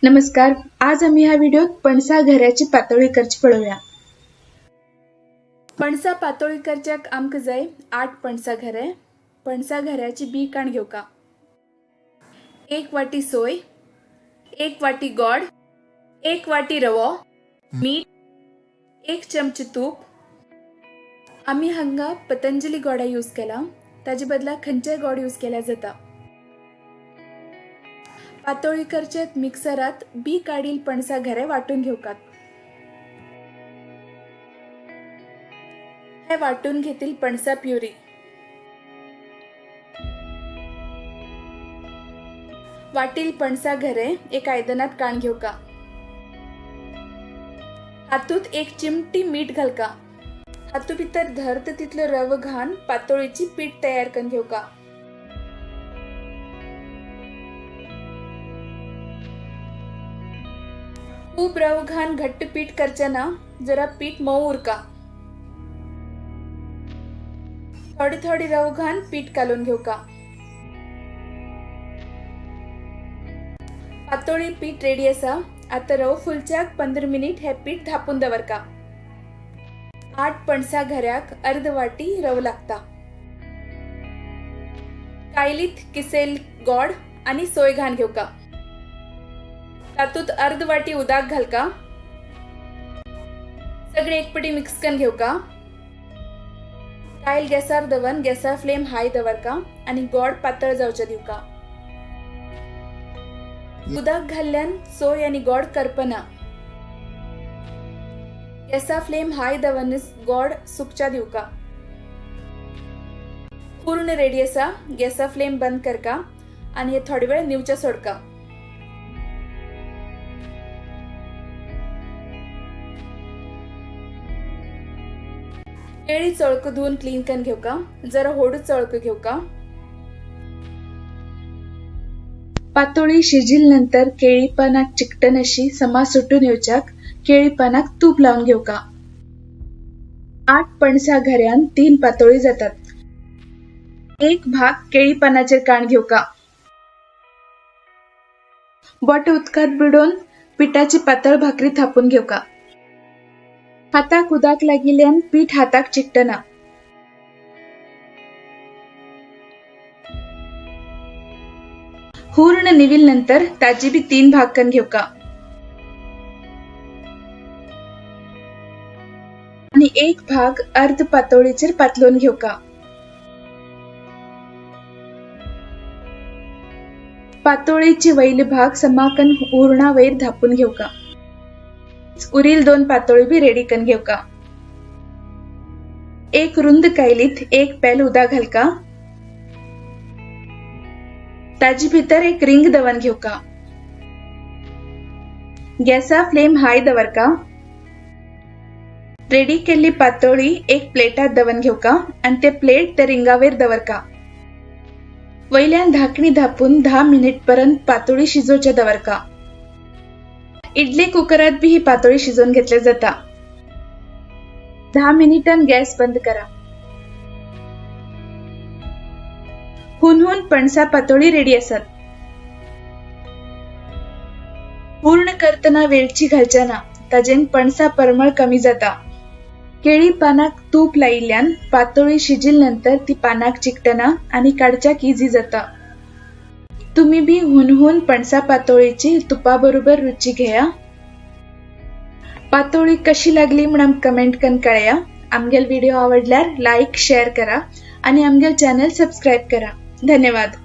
नमस्कार, आज आम्ही ह्या व्हिडिओत पणसा घऱ्याची पातोळी करची पळोवया। पणसा पातोळी करच्याक आमकां जाय 8 पणसा घरे। पणसा घऱ्याची बी काण घेवका, 1 वाटी सोय, 1 वाटी गोड, 1 वाटी रवो, मीठ, 1 चमचे तूप। आमी हांगा पतंजली गोडा यूज केला, ताजे बदला खंयचेय गोड यूज केल्या जाता। पातोळी करचेत मिक्सरात बी काडील पणसा घरे वाटून घेवकात। हे वाटून घेतील पणसा प्युरी। वाटील पणसा घरे एक आयदनात काण घेवका। हातूत 1 चिमटी मीठ घालका। हातू भितर धरत तितलो रव घान पातोळीची पीठ तयार करून घेवका। खूब रव घान घट्ट पीठ करचे ना, जरा पीठ मऊ उरका। थोडी थोडी रव घान पीठ कालून घेवका। पातोळी पीठ रेडी आसा। आता रव फुलच्याक 15 मिनिट हे पीठ धापून दवरका। 8 पणसा घऱ्याक अर्ध वाटी रव लागता। कायलीत किसेल गोड आणि सोय घान घेवका। तातूत अर्ध वाटी उदक घालका। सगळे एकपटी मिक्स करून घेवका। कायल गॅसार दवन गॅसा फ्लेम हाय दवरका आणि गोड पातळ जावच्या दिवका। उदक घाल्ल्यान सोय आणि गोड करपना। गॅसा फ्लेम हाय दवरनच गोड सुकच्या दिवका। पूर्ण रेडी आसा। गॅसा फ्लेम बंद करका आणि हे थोडे वेळ निवच्या सोडका। केळी चळक धुवून क्लीन करून घेवका। जरा होडू चळक घेवका। पातोळी शिजील नंतर केळी पानाक चिकटन अशी समा सुटून येवच्याक केळी पानाक तूप लावून घेवका। 8 पणसा घऱ्यान 3 पातोळी जातात। 1 भाग केळी पानाचेर काण घेवका। बोट उदकात बुडोवन पिठाची पातळ भाकरी थापून घेवका। हाताक उदक लागिल्ल्यान पीठ हाताक चिकटना। पूर्ण निविल नंतर ताजी बी 3 भाग करून घेवका आणि 1 भाग अर्ध पातोळीचेर पातलोवन घेवका। पातोळीची वयले भाग समाकन हुर्णा वयर धापून घेवका। उरील 2 पातोळी बी रेडी करून घेवका। 1 रुंद कायलीत 1 पेल उदक घालका। ताजी भितर 1 रिंग दवन घेवका। गॅसा फ्लेम हाय दवरका। रेडी केल्ली पातोळी 1 प्लेटात दवन घेवका आणि ते प्लेट त्या रिंगावेर दवरका। वयल्यान धाकणी धापून 10 मिनिट पर्यंत पातोळी शिजोवच्या दवरका। इडली कुकरात बी ही पातोळी शिजोवन घेतले जाता। 10 मिनिटान गॅस बंद करा। हुनहुन पणसा पातोळी रेडी आसात। पूर्ण करतना वेलची घालच्या ना, ताजेन पणसा परमळ कमी जाता। केळी पानाक तूप लायिल्ल्यान पातोळी शिजील नंतर ती पानाक चिकटना आणि काडच्याक इजी जाता। तुम्ही बी हुनहुन पणसा पातोळीची तुपा बरोबर रुची घेया। पातोळी कशी लागली म्हणून कमेंट करून कळया। आमगेल व्हिडिओ आवडल्यार लाईक शेअर करा आणि आमगेल चॅनल सबस्क्राईब करा। धन्यवाद।